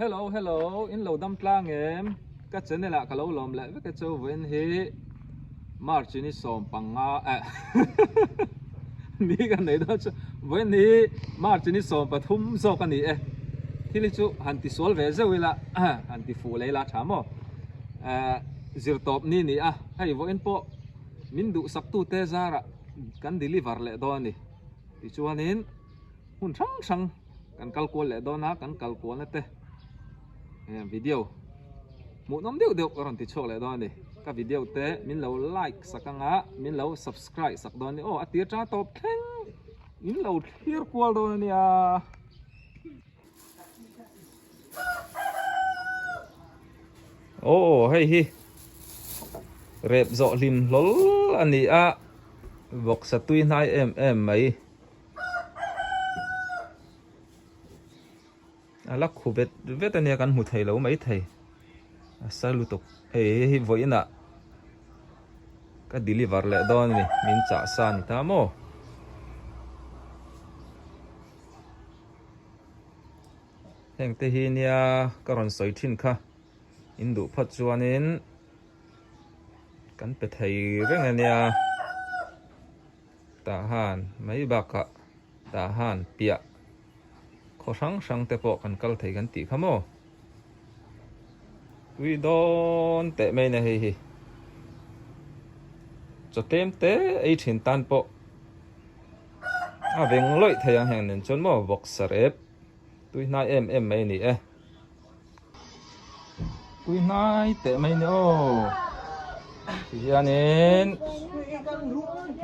Hello hello in lo dam tlang em ka channel ah ka lo lawm leh vek e chu vawiin hi March in i sawm panga eh ni ka nei dawn chu vawiin hi March in i 13 zawk a ni e thil hi chu han ti sual ve zeuh ila han ti fuh leh ila tha maw eh zir tawp ni ni a hei vawiin pawh min duhsak tute zarah kan deliver leh dawn a ni tichuanin hmun hrang hrang kan kal kual leh dawn a kan kal kualna te video hmuhnawm deuh deuh ka rawn ti chhuak leh dawn a ni ka video te min lo like sak anga min lo subscribe sak dawn a ni aw a tir tang tawp thleng min lo thlir kual dawn a nia. Aw hei hi rep zawh hlim hlawl a ni a vawksa tui hnai em em mai. A la khu vet vet a nia kan hmu thei lo mai thei a sa lutuk hei hei hi vawiin ah ka deliver leh dawn a ni min chah sa a ni ta maw. Heng te hi nia ka rawn sawi thin kha in duh phawt chuanin kan pe thei reng a nia. Tah han mai bakah tah han piah khaw hrang hrang te pawh kan kal thei kan tih kha maw? Tui dawn teh mai nia hei hi. Chaw tlem te ei thin tan pawh a veng lawih thei ang heng nen chuan maw vawksa rep tui hnai em em mai a ni e. Tui hnai teh mai ni aw ti hianin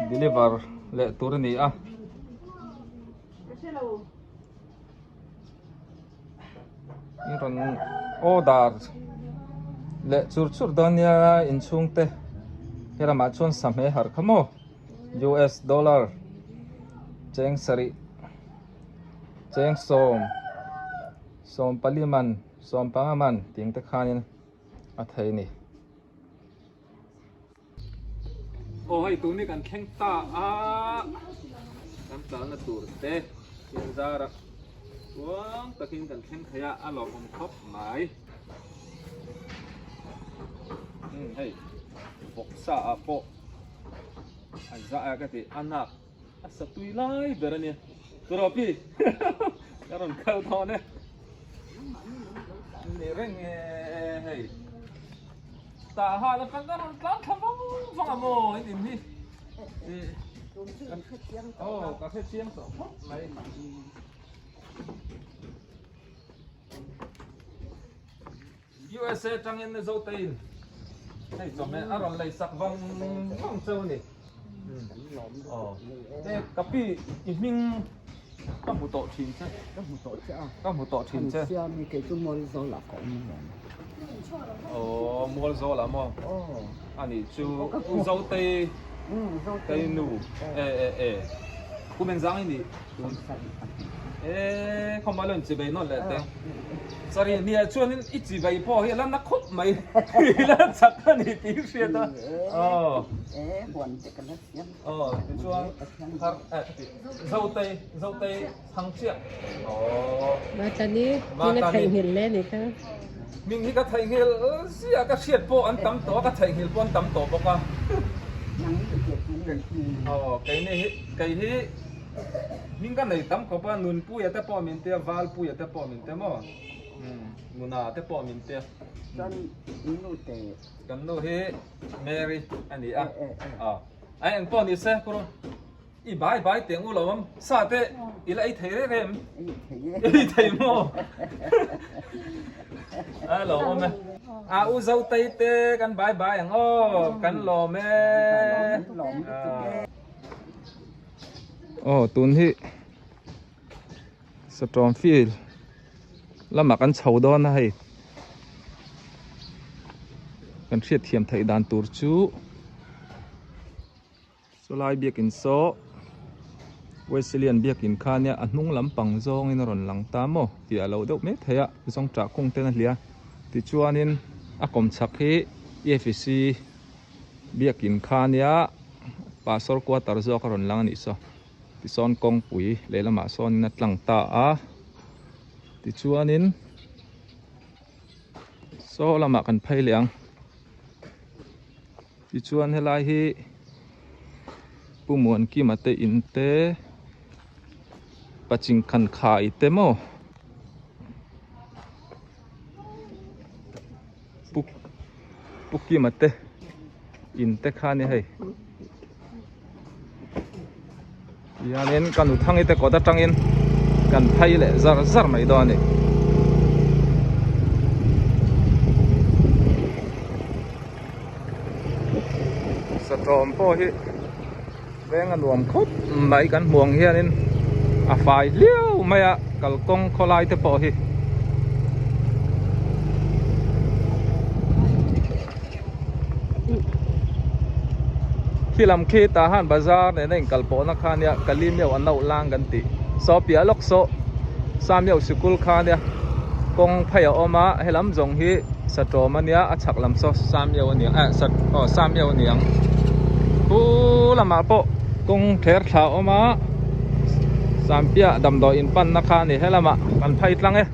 deliver leh tur a ni a. In rawn order leh chur chur dawn nia inchhung te helamah chuan sahme har kha maw US dollar cheng sarih cheng sawm. 40 man, 15 man tih te khanin a thei a ni. Aw hei tun hi kan thleng ta a, kan tlalna tur te thil zara chuang takin kan thleng thei a, a lawmawm khawp mai. Hei vawksa ah pawh a za a ka ti a nak. A sa tui lai ber a nia. Turapi ka rawn kal dawn e. Ni reng e hei. Tah han atang ka rawn tlan thla vang vang a maw in in hi. Oh ka hre chiang tawh khawp mai. USA tangin Zotei hei chawhmeh a rawn lei sak vang vang cheu a ni. E ka pi i hming ka hmu tawh thin che. Ka hmu tawh che a. Ka hmu tawh thin che. Siami kei chu Mualzawl ah ka awm alawm. Aw Mualzawl ah maw? Aw. Ani chu U Zotei Tei nu e e e Kum engzang i nih? E khawmah lo in chibei nawn leh teh. Sorry nia chuanin i chibei pawh hi a la na khawp mai i la chak a ni tih i hriat a. Aw. E huan te ka la siam. Aw tichuan har eh Zotei Zotei thang chiah. Aw. Matani hming a theihnghilh le ni kha. Hming hi ka theihnghilh ziah ka hriat pawh an tam tawh a ka theihnghilh pawh an tam tawh bawk a. Aw keini hi kei hi hming ka nei tam khawp a Nunpuia te pawh min tia Valpuia te pawh min tia maw Nuna te pawh min tia. Chuan nu te. Kan nu hi Mary a ni a. Aw a engpawh ni se kawr. I bai bai teng u lo am sa te i la ei thei reng em? Ei thei e. Ei thei maw? A lo awm e. A u zo tei te kan bai bai ang aw kan lawm e. Aw tun hi Satawm field lamah kan chho dawn a hei kan hriatthiam theih dan tur chu. Chulai biakin saw Wesleyan biakin kha nia a hnung lampang zawngin a rawn lang ta maw tih a lo deuh mai thei a zawngṭah kung ten a hlia tichuanin a kawmchhak hi EFC biakin kha nia pastor quarter zawk a rawn lang a nih saw tisawn kawngpui lehlamah sawnin a tlang ta a tichuanin. Saw lamah kan phei leh ang. Tichuan helai hi Pu Muankima te in te Paching khan khai te maw Pu Pu Kima te in te kha a ni hei. Tihianin ka nuthangi te kawt atangin kan phei leh zar zar mai dawn a ni. Satawm pawh hi veng a nuam khawp mai kan hmuh ang hianin a fai hliau mai a kalkawng khawlai te pawh hi. Khi lam khi tah han bazar nena inkal pawhna kha nia Kali meuh a nauh lang kan tih saw piah lawk saw sa meuh sikul kha nia kawng phei a awm a helam zawng hi satawm a nia a chhak lam saw sa meuh a ni ang eh sat aw sa meuh a ni ang khu lamah pawh kawng ther thla a awm a sampiah damdawi inpanna kha a ni helamah kan phei tlang e.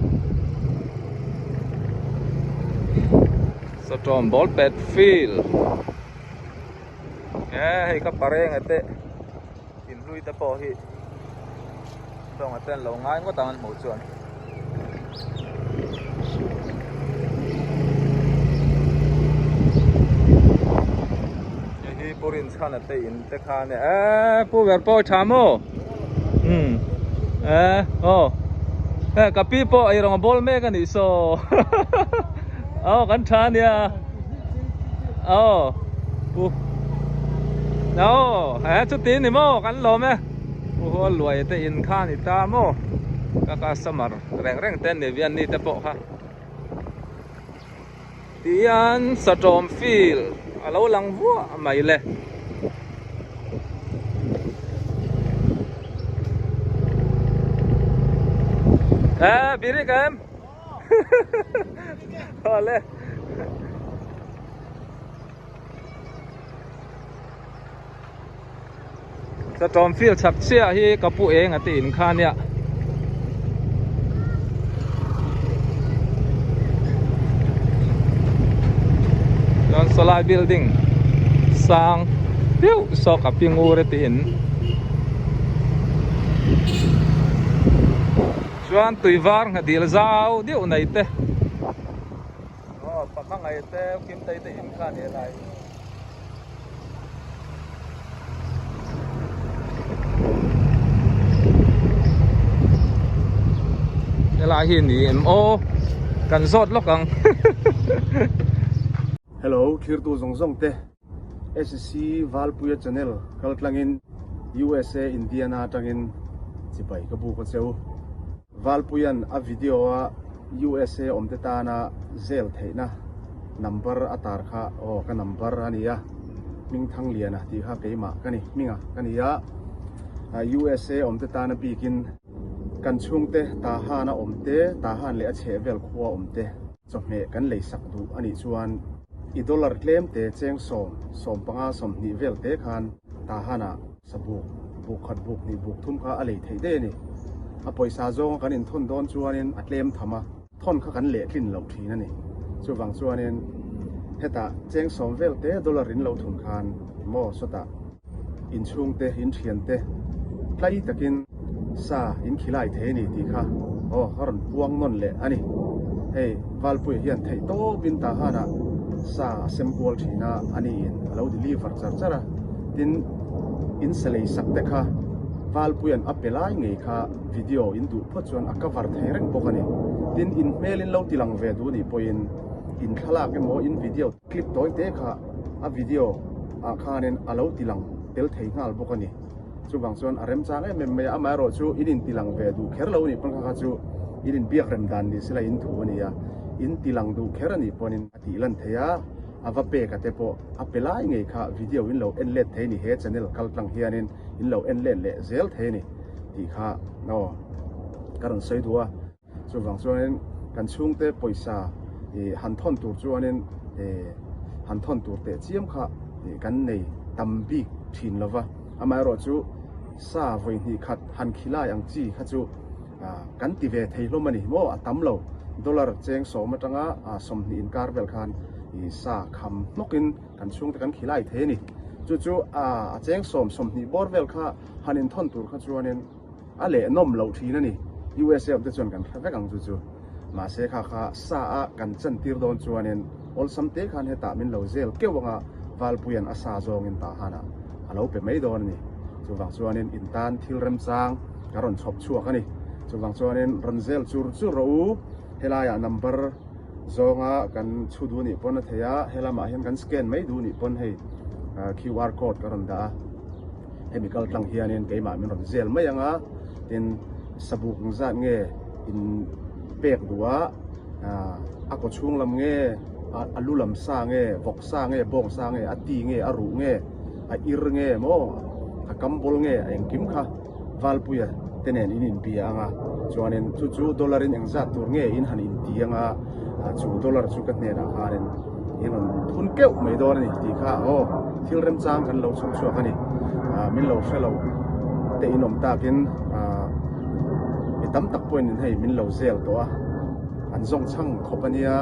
Satawm ball pet field e hei ka pareng ate in hlui te pawh hi dawng ate an lo ngai ngawt ang an hmuh chuan. Hei hi Pu Rinchhana te in te kha a nia e Pu ber pawh i tha maw umm e aw e ka pi pawh eirawng a bawl mek a nih saw. Aw kan tha ania aw pu aw he chuti ni maw kan lawm e pu hual luai te in kha ni ta maw ka customer reng reng te ni vian ni te pawh kha tihian satawm field a lo lang vuah mai le. E birik em. Awle. Satawm field chhak chiah hi ka pu eng a ti in kha nia. Chuan sawlai building sang deuh saw ka pi ngur a ti in. Chuan tui var ngha dil zau deuh nei te aw pahma ngai te kim tei te in kha a ni helai. Helai hi ni em aw kan zawt lawk ang. Hello thirtu zawng zawng te SC Valpuia channel kal tlangin USA Indiana atangin chibai ka buk a cheu. Valpuia'n a video a USA awmte tana zel theihna number a tar kha aw ka number a ni a, Hmingthangliana tih kha keimah ka ni, hminga ka ni a, USA awmte tana bikin kan chhungte Tahan a awmte, Tahan leh a chhehvel khua awmte. Chawhmeh kan lei sak duh a nih chuan i dollar tlem te cheng sawm, 15, 20 vel te khan Tahan-ah sabuk, buk khat, buk hnih, buk thum kha a lei theih daih a ni. A pawisa zawnga kan inthawn dawn chuanin a tlem tham a, thawn kha kan lehtlin loh thin a ni. Chuvang chuanin hetah cheng sawm vel te dollar in lo thun khan maw sawtah inchhungte, inthiante tlai takin sa in khilai thei a ni tih kha aw a rawn puang nawn leh a ni. Hei Valpuia hian theih tawpin Tahanah sa a sem kual thin a, a niin a lo deliver char char a. Tin, in sa lei sak te kha Valpuia'n a pe lai ngei kha video in duh phawt chuan a cover thei reng bawk a ni. Tin, in hmel in lo ti lang ve duh nih pawhin in thlalak emaw in video clip tawi te kha a video ah khanin a lo ti lang tel thei nghal bawk a ni. Chuvang chuan a remchang em em mai a, amaherawh chu in inti lang ve duh kher lo a nih pawn kha kha chu in inbiak rem dan ni sela in thu a ni a, in ti lang duh kher a nih pawnin a tih lan thei a, a va pek a te pawh a pe lai ngei kha video in lo en let thei a ni, he channel kal tlang hianin in lo en let leh zel thei a ni tih kha aw ka rawn sawi duh a. Chuvang chuanin kan chhungte pawisa ih han thawn tur chuanin ih han thawn tur teh chiam kha ih kan nei tam bik thin lo va. Amaherawh chu sa vawi hnih khat han khilai ang chi kha chu ah kan ti ve thei hlawm a ni maw a tam lo. Dollar cheng sawm atanga 20 inkar vel khan i sa kham hnawkin kan chhungte kan khilai thei a ni. Chu chu a cheng sawm 20 bawr vel kha han inthawn tur kha chuanin a leh nawm loh thin a ni. USA awm te chuan kan hre vek ang chu chu. Mahse kha kha sa a kan chan tir dawn chuanin awlsam te khan hetah min lo zel keuh anga Valpuia'n a sa zawngin tah hanah a lo pe mai dawn a ni. Chuvang chuanin in tan thil remchang ka rawn chhawp chhuak a ni. Chuvang chuanin rawn zel chur chur rawh u. Helaiah number zawnga kan chhu duh nih pawn a thei a, helamah hian kan scan mai duh nih pawn hei QR code ka rawn dah a. Hemi kal tlang hianin keimah min rawn zel mai ang a, tin sabuk engzat nge in pek duh a, a kaw chhung lam nge, a lu lam sa nge, vawk sa nge, bawng sa nge, a ti nge, a ruh nge, a ir nge maw, a kam bawl nge, a engkim kha Valpuia te nen in inbia ang a, chuanin chu chu dollar in engzat tur nge in han inti ang a, chu dollar chu ka hnenah khanin in rawn thun keuh mai dawn a ni tih kha aw thil remchang kan lo chhawp chhuak a ni. Min lo hre lo te in awm takin mi tam tak pawhin in hei min lo zel tawh a, an zawng chhang khawp a nia,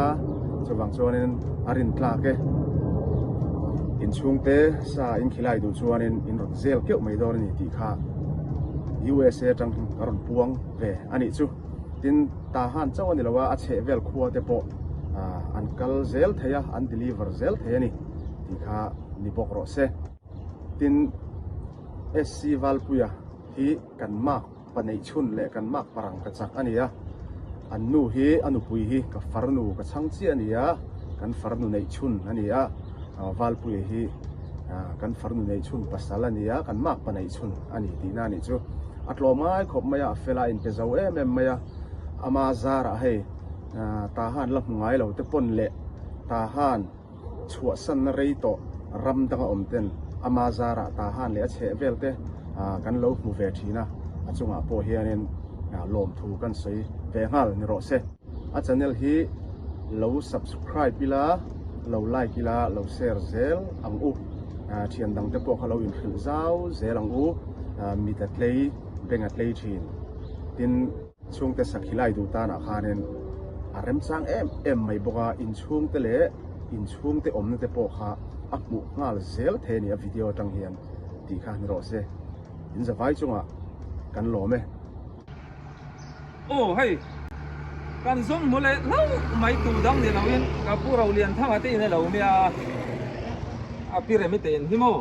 chuvang chuanin a rin tlak e. Inchhungte sa in khilai duh chuanin in rawn zel keuh mai dawn a ni tih kha USA atang ka rawn puang ve a nih chu. Tin, Tahan chauh a ni lo a, a chhehvel khua te pawh an kal zel thei a, an deliver zel thei a ni tih kha ni bawk rawh se. Tin, SC Valpuia hi kan mark pa neih chhun leh kan mark parang ka chak a ni a, an nu hi a nupui hi ka farnu ka chhang chiah a ni a, kan farnu neih chhun a ni a, Valpuia hi kan farnu neih chhun pasal a ni a, kan mark pa neih chhun a ni tihna a nih chu. A tlawm ngai khawp mai a, a fel a, a inpe zo em em mai a, ama zarah hei Tahan la hmu ngai lo te pawn leh Tahan chhuahsanna rei tawh ram danga awm ten ama zarah Tahan leh a chheh vel te kan lo hmu ve thin a, a chungah pawh hianin lawmthu kan sawi ve nghal ni rawh se. A channel hi lo subscribe ila, lo like ila, lo share zel ang u. Thian dang te pawh kha lo inhrilh zau zel ang u, mit a tlei, beng a tlei thin. Tin, chhungte sakhi lai duh tanah khanin a remchang em em mai bawk a, inchhungte leh inchhungte awmna te pawh kha a hmuh nghal zel thei a ni a video atang hian tih kha ni rawh se. In zavai chungah kan lawm e. Aw hei, kan zawng hmu leh hlauh mai tu dang ni loin ka pu Rolianthanga te in a lo nia a pi Remi te in hi maw?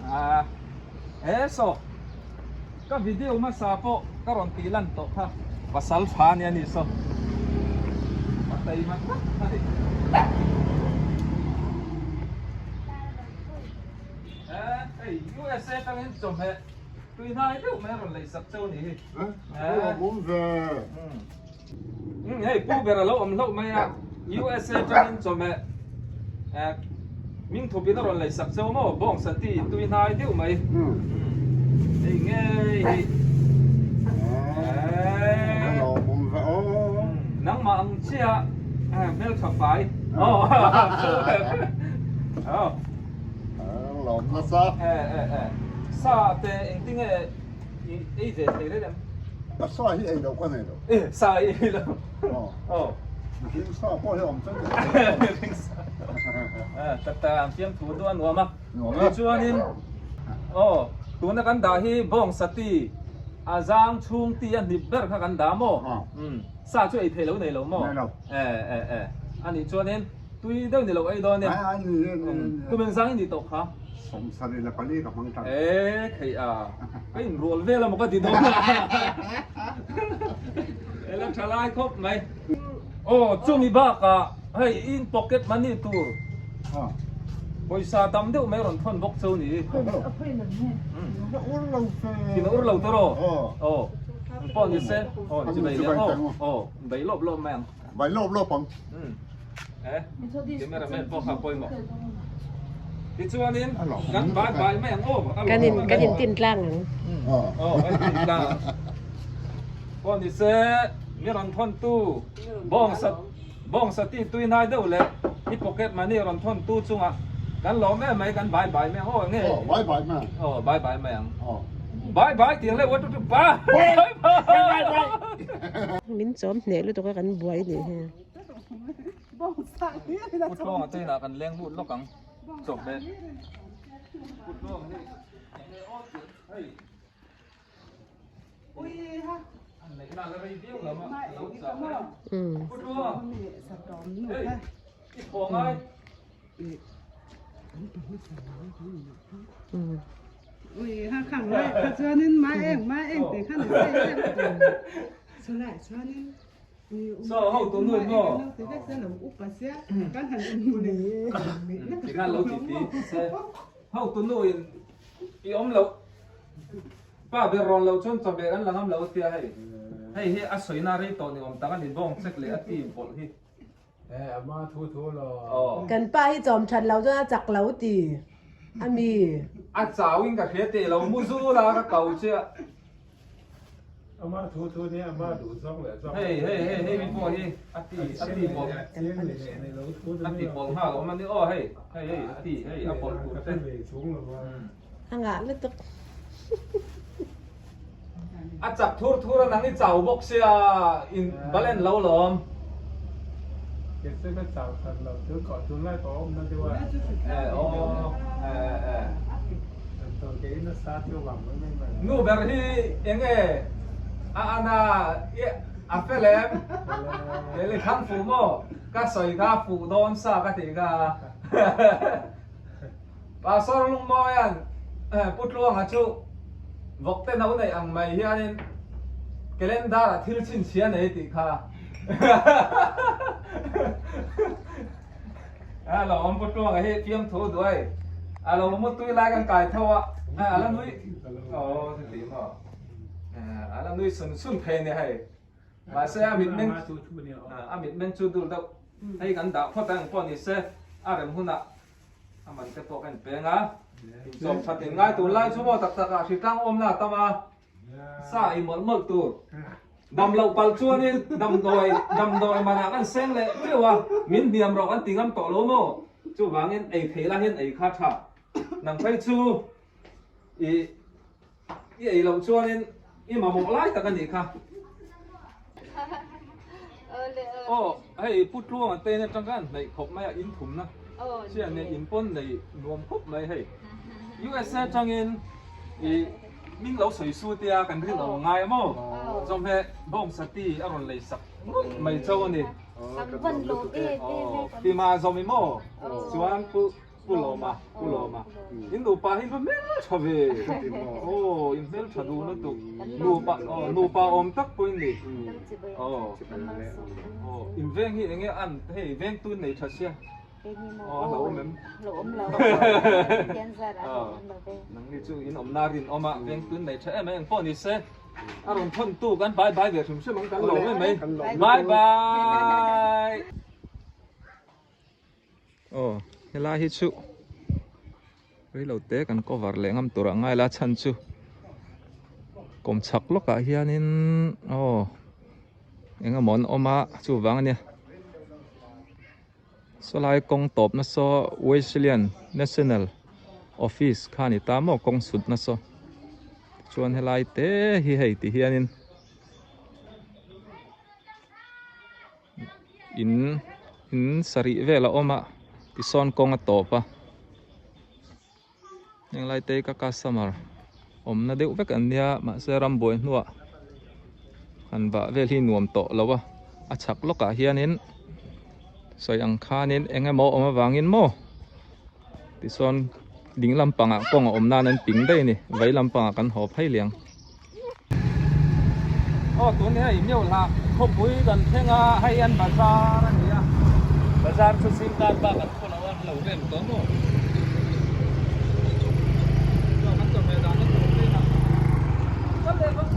Ahh he saw ka video hmasa pawh ka rawn tih lan tawh kha pasal tha ania ni saw a taima tak a ni. Eh hei USA tangin chawhmeh tui hnai deuh mai a rawn lei sak cheu a nih hi. Eh awm ve. Umm hei pu ber a lo awm hlauh mai a USA tangin chawhmeh eh ming thup in a rawn lei sak cheu maw bawng sati tui hnai deuh mai umm hei ngei hi eh nangmah ang chiah eh hmeltha fai aw aw lawm nasa eh eh eh sa te engtinge I ei ve thei reng em? A sa hi ei loh ka nei lo. Eh, sa hi ei lo. Aw. Aw. Mihring sa pawh hi awm chuan ka ei lo. Mihring sa. Eh, tak tak ang fiam thu duh a nuam a. Nuam a. Tichuanin, aw, tuna kan dah hi bawng sati, a zang chhung ti a hnip ber kha kan dah maw? Aw. Umm, sa chu ei thei lo nei lo maw? Nei lo. Eh, eh, eh. Anih chuanin, Tui deuh ni lo ei dawn e. Ai ai ni e ni e. Kum engzang i nih tawh kha? 74 ka hmang tan. E thei a. Ka inrual vel emaw ka ti dawn a. Ela tha lai khawp mai. Aw chumi bakah hei in pocket money tur pawisa tam deuh mai rawn thawn bawk cheu ni. Ur lo fe. Thin a ur lo tawh rawh. Aw. Pawh ni se. Aw chi bai leh aw. Aw bai lawp lawp mai ang. Bai lawp lawp ang. Eh, cameraman pawh kha pawimawh. Tichuanin kan bai bai mai ang aw. Kan in kan in tin tlang ang. Aw, kan in tin tlang ang. Pawh ni se mi rawn thawn tu bawng sa bawng sa ti tui hnai deuh leh i pocket money rawn thawn tu chungah kan lawm em mai kan bai bai mai ang aw nge. Aw, bai bai mai ang. Aw, bai bai mai ang. Aw. Bai bai tiang leh one two three bai bai. Bai bai. Min chawm hneh lutuk a kan buai nih hi. Putluanga te inah kan leng lut lawk ang chawhmeh. Putluanga hi enge aw tih hei. An neih na la rei viau lo a lo chah a. Putluanga hei i thaw ngai. So ho tu nuin maw? Tikhan lo ti ti se. Ho tu nuin i awm loh pa ber rawn lo chuan chawhmeh kan la ngam lo a tia hei. Hei hi a sawina rei tawh ni awm tak a ni bawng chek leh a ti pawlh hi. Kan pa hi chawm that lo chuan a chak lo ti a mi. A chau in ka hria teh lo mu zul a ka ko che a. Hei hei hei hei mi pawh hi a ti a ti pawlh a ti pawlh nghal awm a ni aw hei hei hei a ti hei a pawlh tur te. A ngah lutuk. A chak thur thur a nang i chau bawk sia in balen lo lawm. Nu ber hi enge a ana a fel em? Kei thlang fuh maw? Ka sawi kha fuh dawn sa ka tih kha. Pastor Lungmawia'n Pu Tluanga chu vawkte no neih ang mai hianin calendar-ah thil chhinchhia nei tih kha a lo awm. Pu Tluanga hi fiamthu duai a lo mu tui lai kan kai tho a, a la nui aw chuti maw a la nui sun sun thei ni hei. Mahse a mitmeng a mitmeng chu dul deuh hei kan dah phawt a engpawh ni se a rem hunah A man te pawh ka inpeng a, inchawm that in ngai tur lai chu maw tak tak ah hritlang awmna a tam a, sa ei mawlh mawlh tur. Dam loh palh chuanin damdawi damdawi manah kan seng leh teuh a, min hniam rawh kan ti ngam tawh lo maw? Chuvangin ei theih la hian ei kha tha. Nang phei chu i i ei loh chuanin i mamawh lai tak a nih kha. Aw hei Pu Tluanga te in atang khan hnaih khawp mai a in thumna chian nen in pawn nei nuam khawp mai hei USA atangin i min lo sawi su tia kan rin awm ngai maw chawhmeh bawngsa ti a rawn lei sak ngawt mai chauh a ni. Aw pi ma zawm i maw chuan Pu Pu Lawma, Pu Lawma. In nupa hi va hmel tha ve. Aw, in hmel tha duh lutuk. Nupa, aw, nupa awm tak pawh in ni. Aw, aw, in veng hi enge an, hei veng tun nei tha sia. Aw, a hlauhawm em? Aw, nangni chu in awmna rin awm a, veng tun nei tha em em pawh ni se. A rawn thawn tu kan bye bye ve hrim hrim ang kan lawm em mai. Bye bye. Aw helai hi chu reilo te kan cover leh ngam tur ah ngai la chhan chu kawm chhak lawk ah hianin aw eng emaw an awm a chuvang ania sawlai kawng tawp na saw Wesleyan National Office kha a ni ta maw kawng sut na saw chuan helai te hi hei ti hianin. In in sarih vel a awm a tisawn kawng a tawp a heng lai te hi ka customer awmna deuh vek an nia mahse rambuai hnuah han vah vel hi nuam tawh lo a a chhak lawkah hianin sawi ang khanin eng emaw awm avangin maw tisawn ding lampangah kawng a awm nan an ping daih a ni vei lampangah kan haw phei liang. Aw tun hi hei Myohla khawpui kan thleng a hei an bazar a ni a bazar chu zing tan bak an khaw lo a lo rem tawh maw chuan kan chawhmeh dan a tur phei na kal leh vang.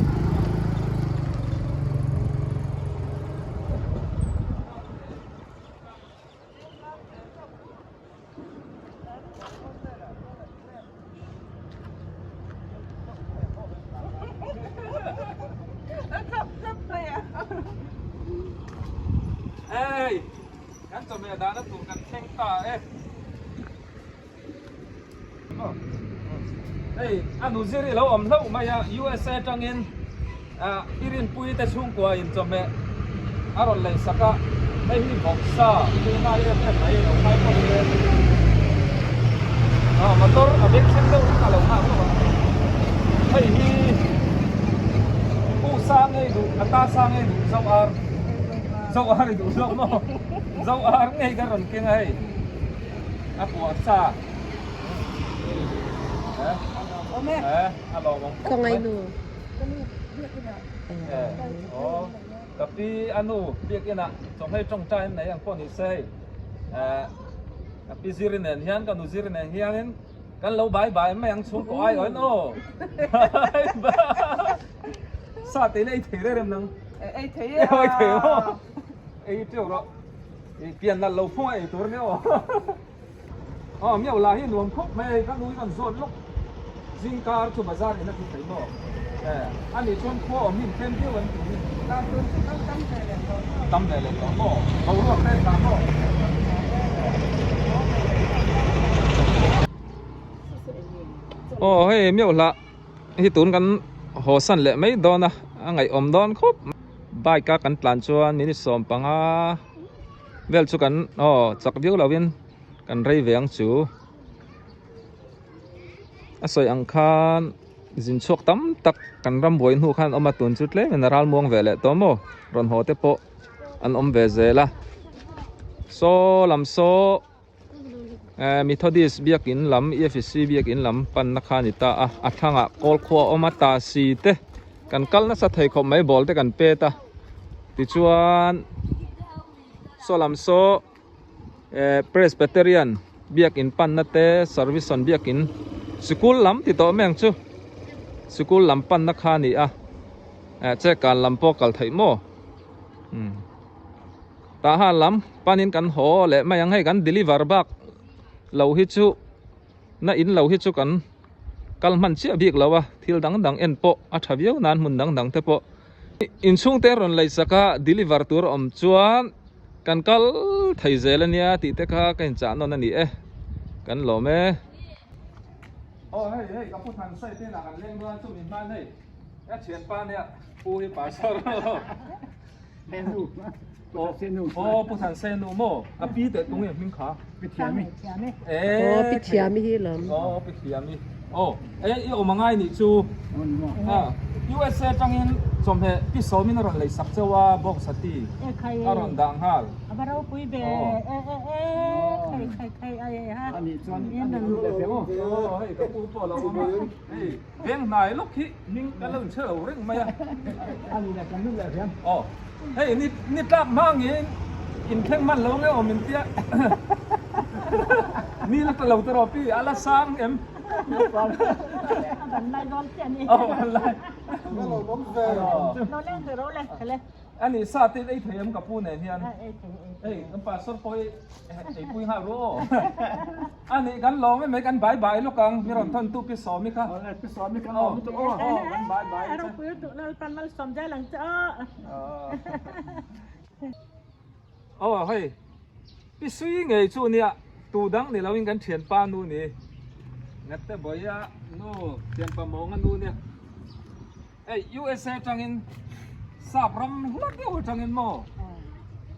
Ey, kan chawhmeh dahna tur kan thleng ta e. Hei, a nu zir i lo awm hlauh mai a, USA atangin. I rinpui te chhungkua in chawhmeh a rawn lei sak a, hei hi vawksa tui ngai em em mai lo ngai pawh ni e. Aw motor a beng thleng deuh vek a lo nghak lawk ang. Hei hi u sa ngei duh a ta sa ngei duh zo ar zo ar i duh zawk maw zo ar ngei ka rawn keng a hei a puah sa. Ka ngainu. Ka pi anu biakinah chawhmeh tawngtai an nei ang pawh ni se hei ka pi ziri nen hian ka nu ziri nen hianin kan lo bai bai mai ang chhungkaw ai awin aw sa te leh ei thei reng reng nang ei thei e ei thei maw ei teuh rawh pian nalh lo phung a ei tur nia aw. Aw miau lah hi nuam khawp mai a, ka nu hi kan zawt lawk zingkar chu bazar in a ti thei maw? Eh a nih chuan khua awm hi intlem viau an ti hi. Tam ve leh tawh maw? Boruak te tha maw? Aw hei miau lah hi tun kan haw san leh mai dawn a, a ngaihawm dawn khawp bike a kan tlan chuan minute 15. Vel chu kan aw chak viau lo in kan rei ve ang chu a sawi ang khan zin chhuak tam tak kan ram buai hnu khan awm a tun chu tlem in a ral muang ve leh tawh maw rawn haw te pawh an awm ve zel a saw lam saw eh Methodist biakin lam EFC biakin lam panna kha a ni ta a a thlangah kawl khua a awm a ta si te kan kal nasa thei khawp mai ball te kan pet a tichuan saw lam saw eh Presbyterian biakin panna te service on biakin sikul lam ti tawh mai ang chu sikul lam panna kha a ni a eh chekan lam pawh kal theih maw umm. Tah han lam panin kan haw leh mai ang hei kan deliver bak lo hi chu na in lo hi chu kan kal hman chiah bik lo a thil dang dang en pawh a tha viau nan hmun dang dang te pawh inchhung te rawn lei sak a deliver tur a awm chuan kan kal thei zel ania tih te kha ka inchah nawn a ni e kan lawm e. Aw hei hei ka pu than sawi te inah kan leng dawn a chumi hman hei a thianpa nia pu hi pastor. Aw Pu Than Se nu maw a pi teh tung e hming kha Pi Thiami Aw Pi Thiami hi lam Aw Pi Thiami Aw e i awm angai nih chu a USA tangin chawhmeh pi sawmin a rawn lei sak cheu a bawk sati a rawn dah nghal A va ropui ve e e e khai khai khai ai ai ha a nih chuan aw hei ka pu pawh lo awm a hei Veng hnai lawk hi hming kan lo inchhe lo reng mai a. Aw, hei ni ni tlak hma ngeiin inthleng hman lo nge awm in tia. Ni la ta lo ta rawh pi, a la sang em? Aw, a lai. A ni sa te in ei thei em ka pu nen hian. Hei kan pastor pawh hi ei pui nghal ru aw. A nih kan lawm em mai kan bai bai lawk ang mi rawn thawn tu pi sawmi kha. Awle pi sawmi kan lawm lutuk aw. Aw kan bai bai. A ropui lutuk Lalpan malsawm zel ang che aw. Aw hei pi sui ngei chu nia tu dang ni lo in kan thianpa nu ni. Ngatte bawia nu thianpa mawnga nu nia. Hei USA atangin sap ram hla deuh atangin maw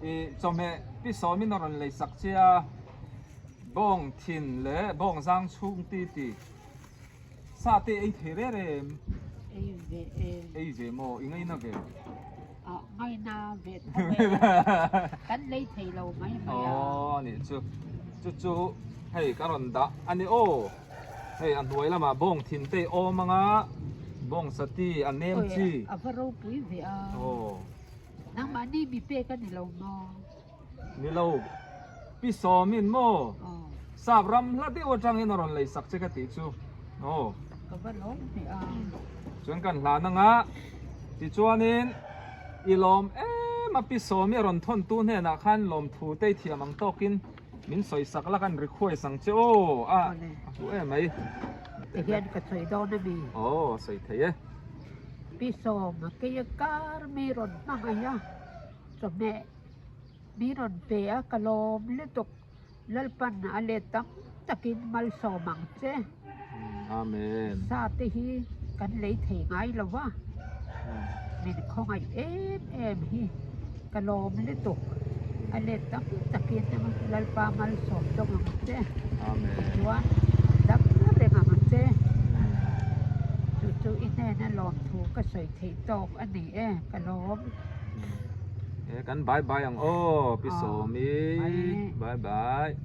ih chawhmeh pi sawmin a rawn lei sak che a bawng thin leh bawng zang chhung ti ti sa te ei thei reng reng Ei ve e. Ei ve maw i ngaina ve? Ah ngaina ve tho e. Kan lei thei lo mai mai a. Aw nih chu chu chu hei ka rawn dah a ni aw. Hei a hnuai lamah bawng thin te awm anga bawng sati a nem chi. Oi a va ropui ve a. Aw. Nangmahni mi pek a ni lo maw? Ni lo. Pi Sawmin maw? Aw. Sap ram hla deuh atangin a rawn lei sak che ka tih chu. Aw. Ka va lawm ve a. Chuan kan hlan anga tichuanin i lawm em a Pi Sawmi a rawn thawn tu hnenah khan lawmthu te i thiam ang tawkin Min sawi sak la kan request ang che aw a a hmu em mai. Ti hian ka sawi dawn a mi. Aw sawi thei e. Pi Sawm a kei a kar mi rawn hmangaih a chawhmeh mi rawn pe a ka lawm lutuk Lalpan a let tam takin malsawm ang che. Amen. Sa te hi kan lei thei ngai lo va. min khawngaih em em hi ka lawm lutuk. A let tam takin Lalpa malsawm tawng ang che. Tichuan dam reng ang che. Chu chu i hnena lawmthu ka sawi theih tawk a ni e, ka lawm. Kan bye bye ang aw Pi Sawmi. Bye bye.